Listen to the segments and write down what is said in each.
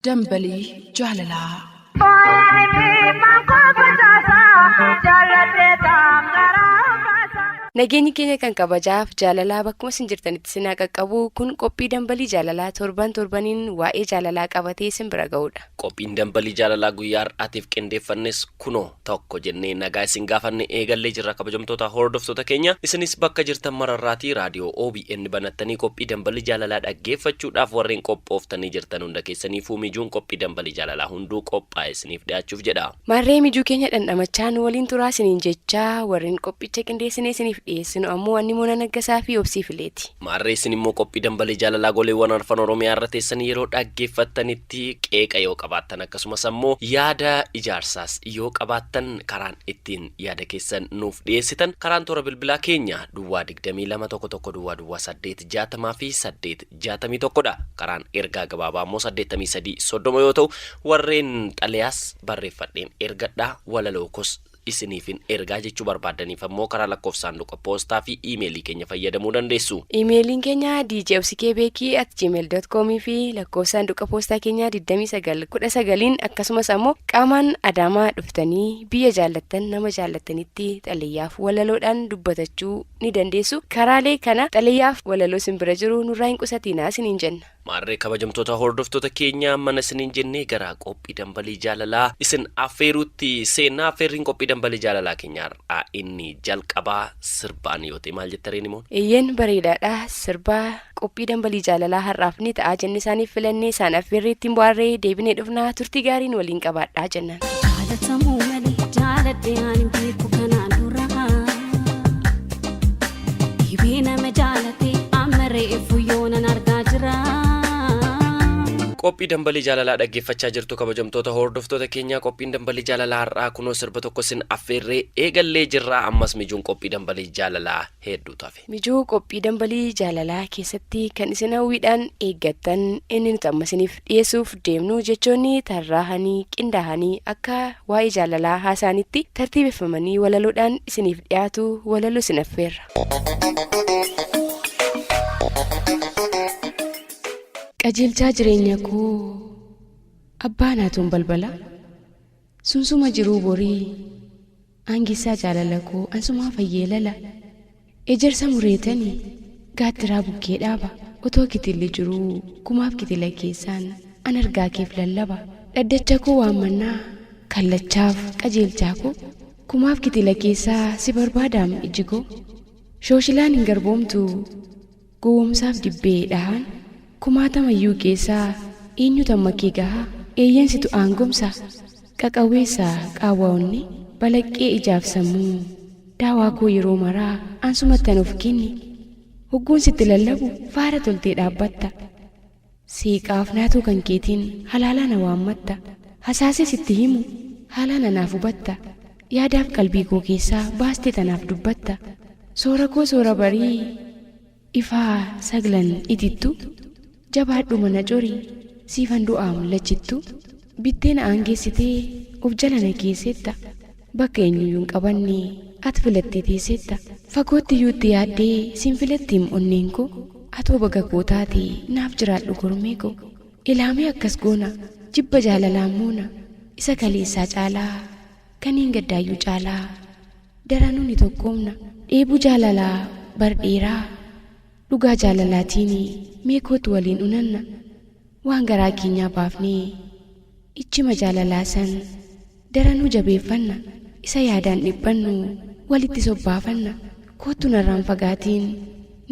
Dambalii jaalalaa. Nageenyi keenya kan kabajaaf jaalalaa bakkuma isin jirtanitti isin haa qaqqabu kun qophii dambalii jaalalaa torban torbaniin waa'ee jaalalaa qabatee isin bira ga'udha. Qophiin dambalii jaalalaa guyyaa har'aatiif qindeeffannes kunoo tokko jennee nagaa isin gaafanne eegallee jirra kabajamtoota hordoftoota keenya isinis bakka jirtan mararraatii raadiyoo OBN banattanii qophii dambalii jaalalaa dhaggeeffachuudhaaf warreen qophooftanii jirtan hunda keessaniifuu mijuun qophii dambalii jaalalaa hunduu qophaa'e isiniif dhiyaachuuf jedha. Maarree mijuu keenya dhandhamachaa nu waliin turaa isiniin jechaa warreen qophicha qindeessinee isiniif dhiyeessinu ammoo anni Moona Naggasaa fi Obsii Fileeti. Maarree isin immoo qophii dambalii jaalalaa goleewwan arfan Oromiyaa irra teessanii yeroo dhaggeeffattanitti qeeqa yoo qabaattan akkasumas ammoo yaada ijaarsaas yoo qabaattan karaan ittiin yaada keessan nuuf dhiyeessitan karaan toora bilbilaa keenya duwwaa 22 1 1 duwwaa duwwaa 8 60 fi 8 61 dha. Karaan ergaa gabaabaa ammoo 83 30 yoo ta'u warreen xalayaas barreeffadheen ergadhaa walaloo kos isiniifin ergaa jechuu barbaaddaniif ammoo karaa lakkoofsa saanduqa poostaa fi iimeelii keenya fayyadamuu dandeessu. Iimeeliin keenya djobsikebeekii@gmail.com fi lakkoofsa saanduqa poostaa keenyaa 29 19 akkasumas ammoo qaamaan Adaamaa dhuftanii biyya jaallattan nama jaallattanitti xalayaaf walaloodhaan dubbatachuu ni dandeessu. Karaalee kana xalayaaf walaloo isin bira jiru nurraa hin qusatiinaa isiniin jenna. Maarree kabajamtoota hordoftoota keenya mana isiniin jennee gara qophii dambalii jaalalaa isin affeeruutti seenna. Affeerriin qophii dambalii jaalalaa keenya har'aa inni jalqabaa sirbaan yoo ta'e maal jetta reen immoo? Eeyyeen bareedaadha. Sirbaa qophii dambalii jaalalaa har'aaf ni ta'a jenne isaaniif filannee isaan affeerree ittiin bohaarree deebinee dhufnaa turtii gaariin waliin qabaadhaa jennaan. Jaalatamuu malee jaaladhee ani hin beeku kanaan dura. Dhibee nama jaalate amma reefu yoonan argaa jira. Qophii dambalii jaalalaa dhaggeeffachaa jirtu kabajamtoota hordoftoota keenyaa qophiin dambalii jaalalaa har'aa kunoo sirba tokko isin affeerree eegallee jirra ammas mijuun qophii dambalii jaalalaa hedduu tafe. Mijuu qophii dambalii jaalalaa keessatti kan isin hawwiidhaan eeggattan inni nuti amma isiniif dhiyeessuuf deemnu jechoonni tarraahanii qindaahanii akka waa'ee jaalalaa haasaanitti tartiibeffamanii walaloodhaan isiniif dhiyaatu walaloo isin affeerra. Qajeelchaa jireenya koo abbaa naatuun balbala sunsuma jiruu borii aangessaa jaalala koo ansumaa fayyee lala ejersa mureetanii gaattiraa bukkee dhaaba otoo kitilli jiruu kumaaf kitila keessaan an argaa keef lallaba dhaddacha koo waammannaa kallachaaf qajeelchaa koo kumaaf kitila keessaa si barbaadaam iji koo shooshilaan hin garboomtu gowwoomsaaf dibbee dhahaan kumaatamayyuu keessaa eenyutu amma kee gahaa eeyyensitu aangomsa qaqawweessa qaawwaa'onni balaqqee ijaaf sammuu daawaa koo yeroo maraa ansumattan of kenni hogguun sitti lallabu faara toltee dhaabbatta seeqaaf naatuu kan keetiin halaalaa na waammatta hasaasee sitti himu haalaa nanaaf hubatta yaadaaf qalbii koo keessaa baastee tanaaf dubbatta soora koo soora barii ifaa saglan itittu jabaadhu mana cori siifan du'aa mul'achittu bitteen aangeessitee of jala na keessetta bakka eenyuyyuu hin qabanne ati filattee teessetta fagootti iyyuutti yaaddee siin filattiim onneen koo atoo baga koo taate naaf jiraadhu gormee koo ilaamee akkas goona jibba jaalalaan moona isa kaleessaa caalaa kaniin gaddaayyuu caalaa daranuu ni tokkoomna dheebuu jaalalaa bar dheeraa dhugaa jaalalaatiin mee kootu waliin unanna waan garaa keenyaa baafnee ichima jaalalaa san daranuu jabeeffanna isa yaadaan dhiphannu walitti sobbaafanna koottu narraan fagaatiin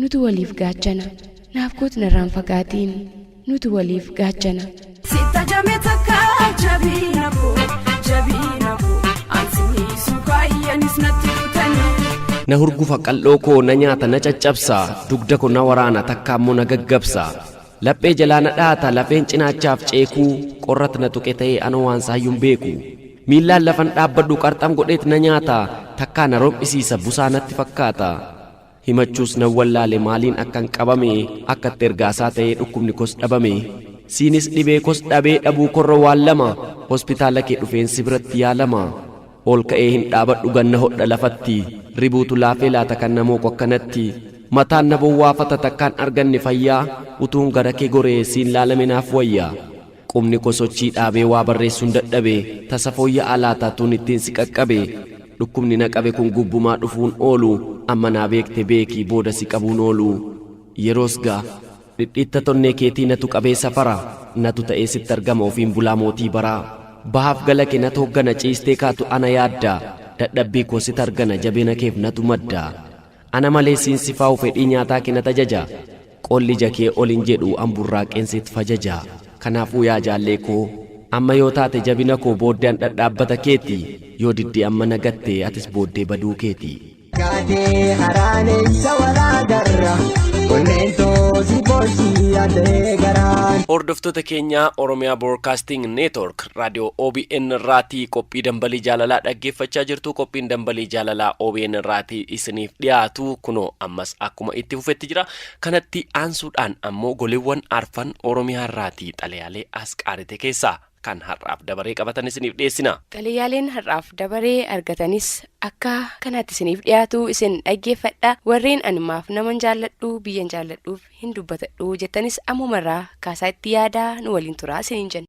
nutu waliif gaachana naaf kootu narraan fagaatiin nutu waliif gaachana. Sitta jame takka jabina koo jabina koo ansinii suukaayyaanis natti kutanii. Na hurgufa qal'oo koo na nyaata na caccabsa dugda koo na waraana takka ammoo na gaggabsa laphee jalaa na dhaata lafeen cinaachaaf ceekuu qorrat na tuqe ta'ee anoo waan saayyuun beeku miillaan lafan dhaabbadhu qarxam godheet na nyaata takkaa na rom'isiisa busaa natti fakkaata himachuus nan wallaale maaliin akkan qabame akkatti ergaasaa ta'ee dhukkubni kos dhabame siinis dhibee kos dhabee dhabuu korra waan lama hospitaala kee dhufeen si biratti yaalama ol ka'ee hin dhaabadhu ganna hodha lafatti ribuutu laafee laata kan namooku akkanatti mataan na bowwaafata takkaan arganne fayyaa utuun gara kee goree siin laalame naaf wayya. Qubni koo sochii dhaabee waa barreessuun dadhabe, tasa fooyya'aa laataa tuun ittiin si qaqqabe. Dhukkubni na qabe kun gubbumaa dhufuun oolu, amma naa beekte beekii booda si qabuun oolu. Yeroos gaa dhidhiitta tonnee keetii natu qabee safara, natu ta'ee sitti argama ofiin bulaa mootii baraa. Bahaaf gala kee natu hoggana ciistee kaatu ana yaadda, dadhabbii koo sit argana jabina keef natu madda. Ana malee siin sifaa'u fedhii nyaataa kee nat ajaja, qolli ija kee ol hin jedhu an burraaqeen sit fajaja. Kanaafuu yaa jaallee koo amma yoo taate jabina koo booddee an dhadhaabbata keeti, yoo diddee amma na gatte atis booddee baduu keeti. Kaatee haraaneessa walaagarra onneen toosi boosii yaadee garaan. Hordoftoota keenya Oromiyaa Broadcasting Network raadiyoo OBN irraatii qophii dambalii jaalalaa dhaggeeffachaa jirtu. Qophiin dambalii jaalalaa OBN irraatii isiniif dhiyaatu kunoo ammas akkuma itti fufetti jira. Kanatti aansuudhaan ammoo goleewwan arfan Oromiyaa irraatii xalayaalee as qaarite keessaa kan har'aaf dabaree qabatan isiniif dhiyeessina. Xalayaaleen har'aaf dabaree argatanis akka kanaatti isiniif dhiyaatu isin dhaggeeffadha. Warreen animaaf naman jaalladhu biyyan jaalladhuuf hin dubbatadhu jettanis ammumarraa kaasaa itti yaadaa nu waliin turaa isiniin jenna.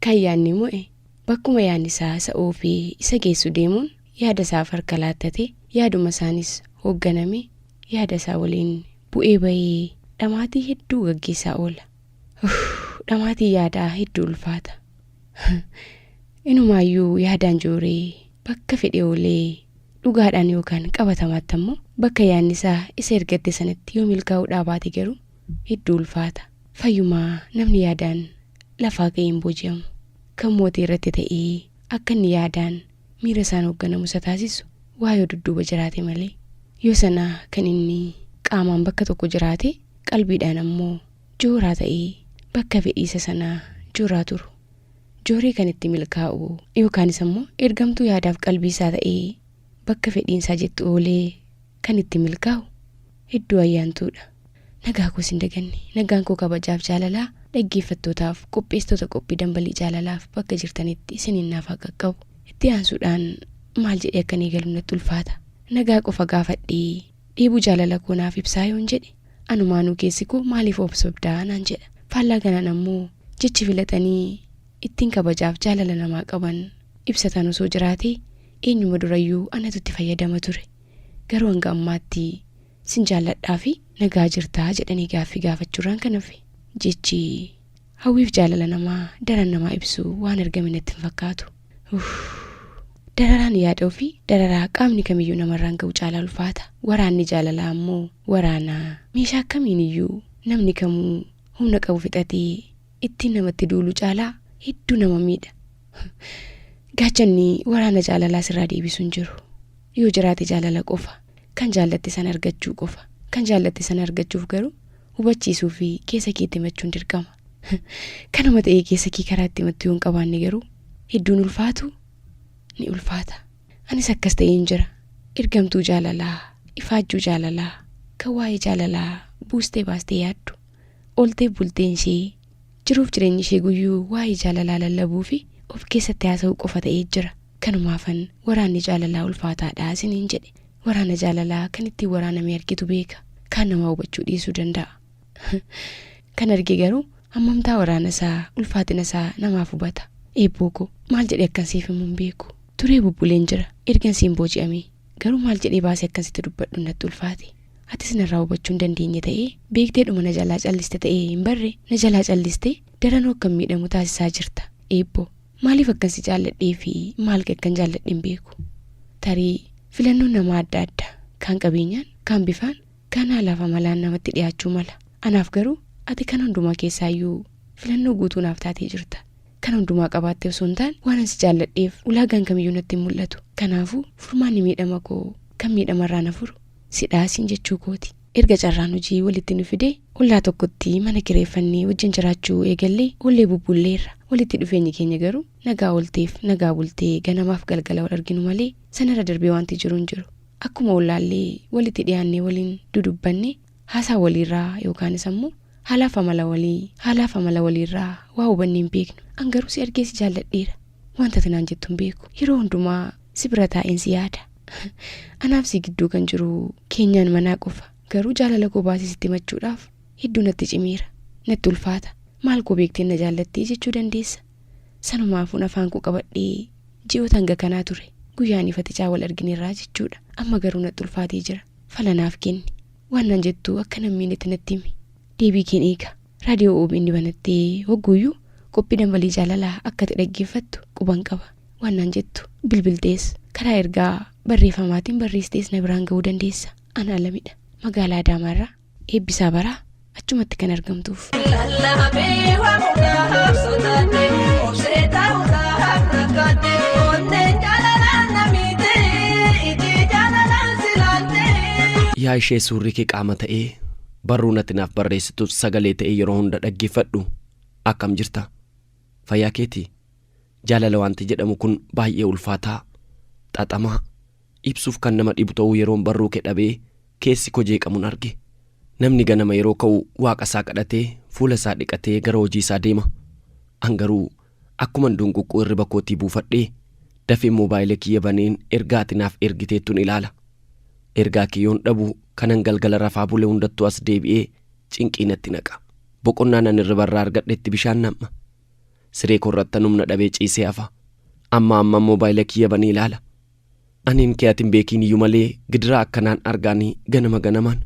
Kan yaadni mo'e bakkuma yaadni isaa isa oofee isa geessu deemuun yaada isaaf harka laattate yaaduma isaanis hoogganame yaada isaa waliin bu'ee bahee dhamaatii hedduu gaggeessaa oola. Dhamaatii yaadaa hedduu ulfaata. Inumaayyuu yaadaan jooree bakka fedhe oolee dhugaadhaan yookaan qabatamaatti ammoo bakka yaadni isaa isa ergatte sanatti yoo milkaa'uu dhaabaate garuu hedduu ulfaata. Fayyumaa namni yaadaan lafaa ka'ee hin booji'amu. Kan mootii irratti ta'ee akka inni yaadaan miira isaan hoogganamu isa taasisu waa yoo dudduuba jiraate malee. Yoo sana kan inni qaamaan bakka tokko jiraate qalbiidhaan ammoo jooraa ta'ee bakka fedhiisa sanaa jooraa turu. Jooree kan itti milkaa'u yookaanis ammoo ergamtuu yaadaaf qalbii isaa ta'ee bakka fedhiinsaa jettu oolee kan itti milkaa'u hedduu ayyaantuudha. Nagaa koos hin daganne, nagaan koo kabajaaf jaalalaa dhaggeeffattootaaf qopheessitoota qophii dambalii jaalalaaf bakka jirtanitti isiniin naaf haa qaqqabu. Itti aansuudhaan maal jedhee akkan eegalu natti ulfaata. Nagaa qofa gaafadhee dheebuu jaalala koo naaf ibsaa yoon jedhe anumaanuu keessi koo maaliif obsobdaa naan jedha. Faallaa kanaan ammoo jechi filatanii ittiin kabajaaf jaalala namaa qaban ibsatan osoo jiraate eenyuma durayyuu anatu itti fayyadama ture. Garuu hanga ammaatti sin jaalladhaa fi nagaa jirtaa jedhanii gaaffii gaafachuurraan kan hafe jechi hawwiif jaalala namaa daran namaa ibsu waan argame natti hin fakkaatu. Dararaan yaada ofii dararaa qaamni kamiyyuu namarraan ga'u caalaa ulfaata. Waraanni jaalalaa ammoo waraana meeshaa akkamiiniyyuu namni kamuu humna qabu fixatee ittiin namatti duulu caalaa hedduu nama miidha. Gaachanni waraana jaalalaa sirraa deebisu hin jiru. Yoo jiraate jaalala qofa, kan jaallatte sana argachuu qofa. Kan jaallatte sana argachuuf garuu hubachiisuu fi keessa keetti himachuun dirqama. Kanuma ta'ee keessa kee karaa itti himattu yoo hin qabaanne garuu hedduun ulfaatu ni ulfaata. Anis akkas ta'een jira. Ergamtuu jaalalaa, ifaajjuu jaalalaa, kan waa'ee jaalalaa buustee baastee yaaddu, ooltee bulteen ishee jiruuf jireenyi ishee guyyuu waa'ee jaalalaa lallabuu fi of keessatti haasa'uu qofa ta'ee jira. Kanumaafan waraanni jaalalaa ulfaataadha isiniin jedhe. Waraana jaalalaa kan ittiin waraaname argitu beeka. Kaan namaa hubachuu dhiisuu danda'a. Kan arge garuu hammamtaa waraana isaa ulfaatina isaa namaaf hubata. Eebboo koo maal jedhee akkan siif himu hin beeku. Turee bubbuleen jira ergan siin booji'ame. Garuu maal jedhee baasee akkan sitti dubbadhu natti ulfaate. Atis narraa hubachuu hin dandeenye ta'ee beekteedhuma na jalaa calliste ta'ee hin barre na jalaa calliste daranuu akkan miidhamu taasisaa jirta. Eebboo maaliif akkan si jaalladhee fi maal akkan jaalladhe hin beeku. Tarii filannoon namaa adda adda. Kaan qabeenyaan, kaan bifaan, kaan haalaaf amalaan namatti dhiyaachuu mala. Anaaf garuu ati kan hundumaa keessaayyuu filannoo guutuu naaf taatee jirta. Kan hundumaa qabaatte osoo hin taane waan ani si jaalladheef ulaagaan kamiyyuu natti hin mul'atu. Kanaafuu furmaanni miidhama koo kan miidhamarraa na furu sidhaa siin jechuu kooti. Erga carraan hojii walitti nu fidee ollaa tokkotti mana kireeffannee wajjin jiraachuu eegallee oollee bubbulleerra. Walitti dhufeenyi keenya garuu nagaa oolteef nagaa bultee ganamaaf galgala wal arginu malee sanarra darbee wanti jiru hin jiru. Akkuma ollaallee walitti dhiyaannee waliin dudubbanne haasaa waliirraa yookaanis ammoo haalaaf amala walii haalaaf amala waliirraa waa hubannee hin beeknu. An garuu si argee si jaalladheera. Wanta ati naan jettu hin beeku. Yeroo hundumaa si bira taa'een si yaada. Anaaf si gidduu kan jiru keenyaan manaa qofa. Garuu jaalala koo baasee sitti himachuudhaaf hedduu natti cimeera. Natti ulfaata. Maal koo beektee na jaallattee jechuu dandeessa. Sanumaafuun afaan koo qabadhee ji'oota hanga kanaa ture. Guyyaan ifa ticaa wal arginerraa jechuudha. Amma garuu natti ulfaatee jira. Fala naaf kenni. Waan naan jettu akka nan miinetti natti himi. Deebii keen eega. Raadiyoo OBN banattee hogguuyyuu qophii dambalii jaalalaa akka ati dhaggeeffattu quban qaba. Waan naan jettu bilbiltees karaa ergaa barreeffamaatiin barreessitees na biraan ga'uu dandeessa. Ana Alamidha. Magaalaa Adaamaarraa Eebbisaa Baraa achumatti kan argamtuuf. Lallabee waamuudhaaf sodaadhe obsee taa'uudhaaf rakkadhe onneen jaalalaan na miite iji jaalalaan si laalte. Yaa ishee suurri kee qaama ta'ee barruun ati naaf barreessitu sagalee ta'ee yeroo hunda dhaggeeffadhu akkam jirta? Fayyaa keetii? Jaalala wanti jedhamu kun baay'ee ulfaataa, xaxamaa, ibsuuf kan nama dhibu ta'uu yeroon barruu kee dhabee keessi koo jeeqamuun arge. Namni ganama yeroo ka'u waaqa isaa kadhatee fuula isaa dhiqatee gara hojii isaa deema. An garuu akkuman dunquqquu hirriba kootii buufadhee dafee moobaayila kiyya baneen ergaa ati naaf ergiteettuun ilaala. Ergaa kee yoon dhabu kanan galgala rafaa bule hundattuu as deebi'ee cinqii natti naqa. Boqonnaan an hirribarraa argadhetti bishaan nam'a. Siree koorrattan humna dhabee ciisee hafa. Amma amma moobaayila kiyya banee ilaala. Aniin kee ati hin beekiin iyyuu malee gidiraa akkanaan argaanii ganama ganamaan.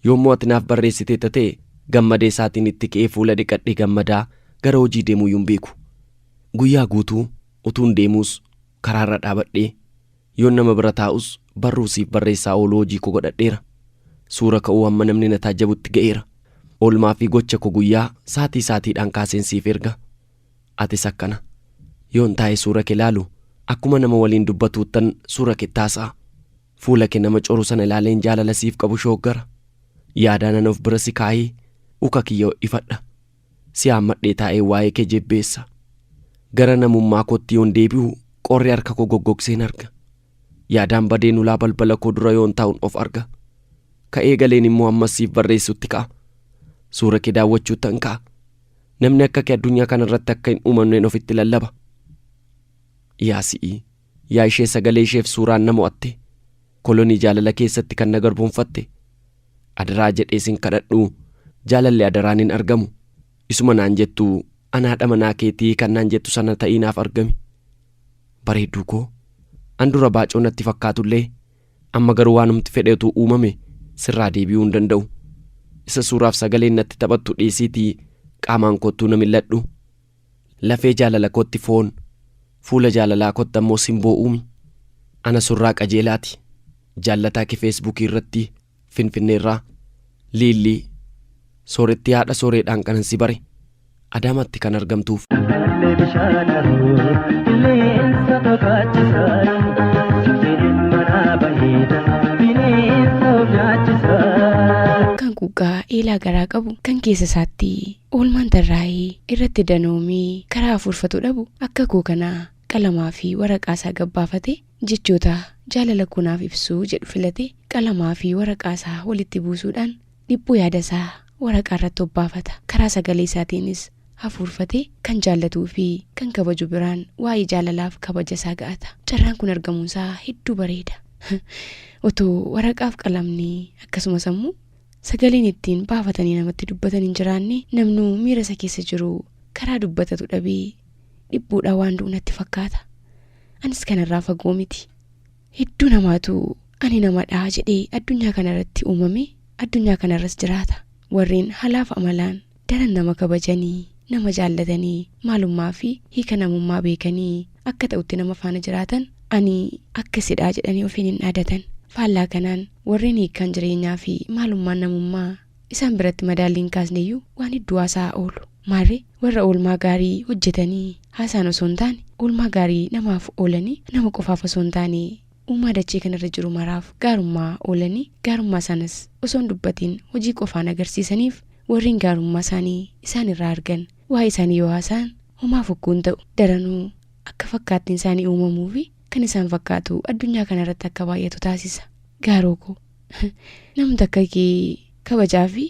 Yoommoo ati naaf barreessiteetta ta'e gammadee isaatiin itti ka'ee fuula dhiqadhee gammadaa gara hojii deemuu iyyuu hin beeku. Guyyaa guutuu utuun deemuus karaarra dhaabadhee yoon nama bira taa'us barruu siif barreessaa ooluu hojii koo godhadheera. Suura ka'uu hamma namni na taajjabutti ga'eera. Oolmaa fi gocha koo guyyaa saatii saatiidhaan kaaseen siif erga. Atis akkana. Yoon taa'ee suura kee ilaalu akkuma nama waliin dubbatuuttan suura kee taasa'a. Fuula kee nama coru sana ilaaleen jaalala siif qabu shooggara. Yaadaan ana of bira si kaa'ee uka kiyya ifadha. Si haammadhee taa'ee waa'ee kee jebbeessa. Gara namummaa kootti yoon deebi'u qorri harka koo goggogseen arga. Yaadaan badeen ulaa balbala koo dura yoon taa'uun of arga. Ka'ee galeen immoo ammas siif barreessutti ka'a. Suura kee daawwachuuttan ka'a. Namni akka kee addunyaa kanarratti akka hin uumamneen ofitti lallaba. Yaa si'ii, yaa ishee sagalee isheef suuraan na mo'atte, kolonii jaalala keessatti kan na garboomfatte. Adaraa jedhee sin kadhadhu jaalalli adaraan hin argamu. Isuma naan jettu ana haadha manaa keetii kan naan jettu sana ta'ii naaf argami. Bareedduu koo, an dura baacoo natti fakkaatullee amma garuu waanumti fedhe utuu uumame sirraa deebi'uu hin danda'u. Isa suuraaf sagaleen natti taphattu dhiisiitii qaamaan kottuu na mil'adhu. Lafee jaalala kootti foon, fuula jaalalaa kootti ammoo simboo uumi. Ana surraa qajeelaati. Jaallataa kee feesbuukii irratti Finfinneerraa. Liillii. Soorettii haadha sooreedhaan kanan si bare. Adaamaatti kan argamtuuf. Illee bishaan haroo qilleensa tokaachisaa Sibiilin manaa baheeta bineensa of nyaachisaa. Kan quuqqaa eelaa garaa qabu kan keessa isaatti oolmaan tarraa'ee irratti danoomee karaa hafuurfatu dhabu akka koo kanaa qalamaa fi waraqaa isaa gabbaafatee jechoota jaalala koo naaf ibsuu jedhu filatee qalamaa fi waraqaa isaa walitti buusuudhaan dhiphuu yaada isaa waraqaa irratti obbaafata. Karaa sagalee isaatiinis hafuurfatee kan jaallatuu fi kan kabaju biraan waa'ee jaalalaaf kabaja isaa ga'ata. Carraan kun argamuun isaa hedduu bareeda. Otoo waraqaaf qalamni akkasumas ammoo sagaleen ittiin baafatanii namatti dubbatan hin jiraanne namnuu miira isa keessa jiru karaa dubbatatu dhabee dhiphuudhaan waan du'u natti fakkaata. Anis kanarraa fagoo miti. Hedduu namaatu ani namadha jedhee addunyaa kanarratti uumame addunyaa kanarras jiraata. Warreen halaaf amalaan daran nama kabajanii, nama jaallatanii, maalummaa fi hiika namummaa beekanii akka ta'utti nama faana jiraatan ani akkasidha jedhanii ofiin hin dhaadatan. Faallaa kanaan warreen hiikkaan jireenyaa fi maalummaan namummaa isaan biratti madaalliin kaasneyyuu waan hedduu haasa'aa oolu. Maarree warra oolmaa gaarii hojjetanii haasaan osoo hin taane oolmaa gaarii namaaf oolanii nama qofaaf osoo hin taane uumaa dachee kanarra jiru maraaf gaarummaa oolanii gaarummaa sanas osoo hin dubbatiin hojii qofaan agarsiisaniif warreen gaarummaa isaanii isaan irraa argan waa'ee isaanii yoo haasa'an homaa fokkuu hin ta'u daranuu akka fakkaattiin isaanii uumamuu fi kan isaan fakkaatu addunyaa kanarratti akka baay'atu taasisa. Gaaroo koo namni akka kee kabajaa fi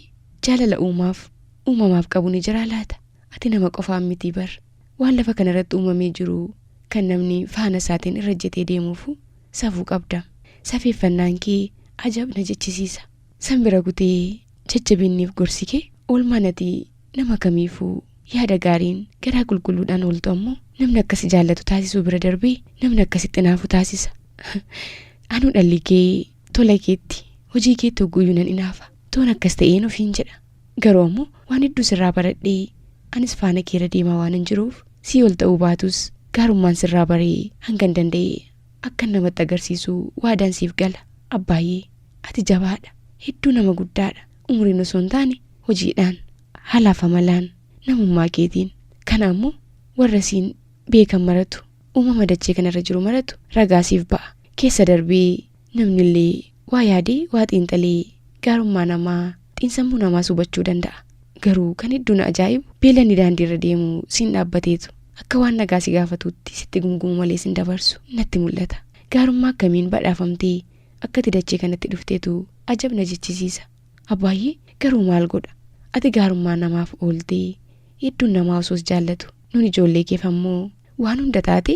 jaalala uumaaf uumamaaf qabu ni jira laata? Ati nama qofaan miti bar. Waan lafa kanarratti uumamee jiru kan namni faana isaatiin irra ejjetee deemuufu safuu qabda. Safeeffannaan kee ajab na jechisiisa. San bira kutee jajjabinniif gorsi kee oolmaan ati nama kamiifuu yaada gaariin garaa qulqulluudhaan ooltu ammoo namni akka si jaallatu taasisuu bira darbee namni akka sitti hinaafu taasisa. Anuu dhalli kee tola keetti hojii keetti hogguyyuu nan inaafa. Toon akkas ta'een ofiin jedha. Garuu ammoo waan hedduu sirraa baradhee anis faana keerra deemaa waanan jiruuf sii ol ta'uu baatus gaarummaan sirraa baree hangan danda'e akkan namatti agarsiisu waadaan siif gala. Abbaayyee ati jabaadha. Hedduu nama guddaadha. Umriin osoo hin taane hojiidhaan, haalaaf amalaan, namummaa keetiin. Kana ammoo warra siin beekan maratu, uumama dachee kanarra jiru maratu ragaa siif ba'a. Keessa darbee namnillee waa yaadee waa xiinxalee gaarummaa namaa, xiinsammuu namaas hubachuu danda'a. Garuu kan hedduu na ajaa'ibu beelanni daandiirra deemu siin dhaabbateetu akka waan nagaa si gaafatuutti sitti gungumu malee sin dabarsu natti mul'ata. Gaarummaa akkamiin badhaafamtee akkati dachee kanatti dhufteetu ajab na jechisiisa. Abbaayyee garuu maal godha? Ati gaarummaa namaaf ooltee hedduun namaa osoo si jaallatu nuun ijoollee keef ammoo waan hunda taate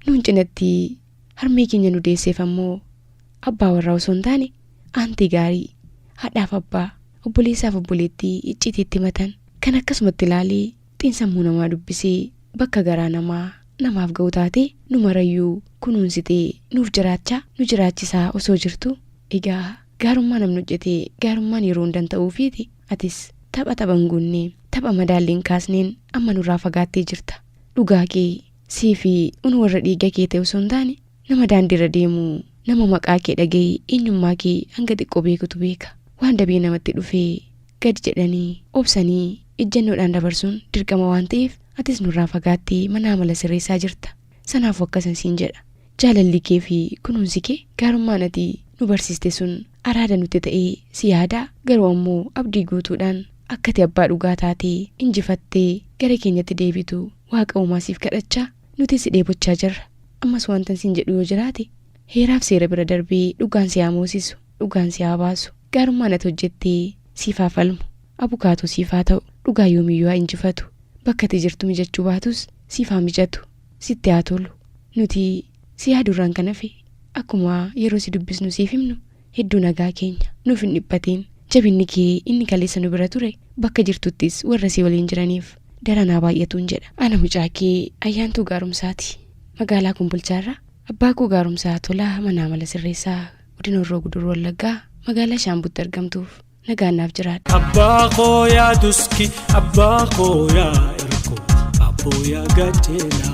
nuun cinatti harmee keenya nu deesseef ammoo abbaa warraa osoo hin taane aantii gaarii haadhaaf abbaa obboleessaaf obboleettii icciitii itti himatan kan akkasumatti ilaalee xiinsammuu namaa dubbisee bakka garaa namaa namaaf ga'u taatee nu marayyuu kunuunsitee nuuf jiraachaa nu jiraachisaa osoo jirtu egaa gaarummaa namni hojjetee gaarummaan yeroo hundan ta'uufiiti atis tapha tapha hin guunne tapha madaalli hin kaasneen amma nurraa fagaattee jirta. Dhugaa kee sii fi unu warra dhiiga kee ta'e osoo hin taane nama daandiirra deemu nama maqaa kee dhaga'ee eenyummaa kee hanga xiqqoo beekutu beeka. Waan dabee namatti dhufee gad jedhanii obsanii ejjennoodhaan dabarsuun dirqama waan ta'eef atis nurraa fagaattee mana amala sirreessaa jirta. Sanaafuu akkasan siin jedha. Jaalalli kee fi kunuunsi kee gaarummaan ati nu barsiiste sun araada nutti ta'ee si yaadaa garuu ammoo abdii guutuudhaan akka ati abbaa dhugaa taatee injifattee gara keenyatti deebitu Waaqa uumaa siif kadhachaa nuti si dheebochaa jirra. Ammas wantan siin jedhu yoo jiraate heeraaf seera bira darbee dhugaan si haa moosisu, dhugaan si haa baasu, gaarummaan ati hojjettee siif haa falmu, abukaatoo siif haa ta'u, dhugaa yoomiyyuu haa injifatu, bakka ati jirtu mijachuu baatus siif haa mijatu, sitti haa tolu. Nuti si yaaduurraan kan hafe akkuma yeroo si dubbisnu siif himnu hedduu nagaa keenya nuuf hin dhiphatiin. Jabinni kee inni kaleessa nu bira ture bakka jirtuttis warra si waliin jiraniif daran haa baay'atuun jedha. Ana mucaa kee Ayyaantuu Gaaromsaati. Magaalaa Kombolchaarraa abbaa koo Gaaromsaa Tolaa mana amala sirreessaa godina Horroo Guduruu Wallaggaa magaalaa Shaambuutti argamtuuf nagaan naaf jiraadha. Abbaa koo yaa duski, abbaa koo yaa erko, abboo yaa gacheela.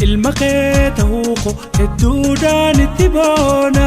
Ilma kee ta'uu koo hedduudhaan itti boona.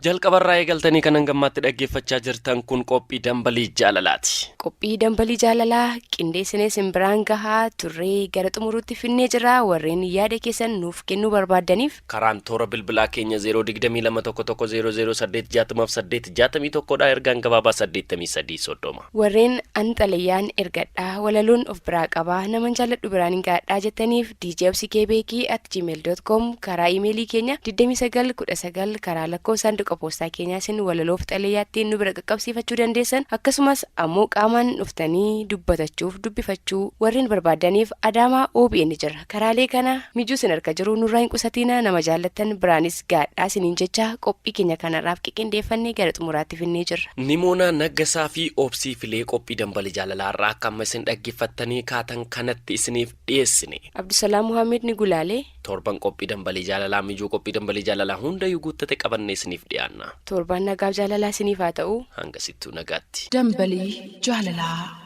Jalqabarraa eegaltanii kan hangammaatti dhaggeeffachaa jirtan kun qophii Dambalii Jaalalaati. Qophii Dambalii Jaalalaa qindeessinee isin biraan gahaa turree gara xumuruutti finnee jirra. Warreen yaada keessan nuuf kennuu barbaaddaniif. Karaan toora bilbilaa keenya 0 22 1 1 0 0 8 68 61 dha. Ergaan gabaabaa 83 30. Warreen an xalayaan ergadhaa, walaloon of biraa qabaa, naman jaalladhu biraan hin ga'adhaa jettaniif djobsikebeeki@gmail.com karaa iimeelii keenya 29 19 karaa lakkoofsa saanduqa poostaa keenyaa isin walaloof xalayaattiin nu bira qaqqabsiifachuu dandeessan. Akkasumas ammoo qaamaan dhuftanii dubbatachuuf dubbifachuu warreen barbaadaniif Adaamaa OBN jirra. Karaalee kana mijuu isin harka jiru nurraa hin qusatiina, nama jaallattan biraanis gaadhaa isiniin jecha qophii keenya kanarraaf qiqindeeffanne gara xumuraatti finnee jirra. Nimoonaa Naggasaa fi Obsii Filee qophii Dambali Jaalalaa irraa akka amma isin dhaggeeffattanii kaatan kanatti isiniif dhiyeessine. Abdusalaam Muhammad ni gulaale. Torban qophii Dambalii Jaalalaa mijuu qophii Dambalii Jaalalaa hundayyuu guuttate qabannee isiniif dhiyaanna. Torban nagaaf jaalalaa isiniif haa ta'u. Hangasittuu nagaatti. Dambalii Jaalalaa.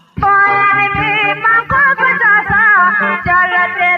Jaalladhe.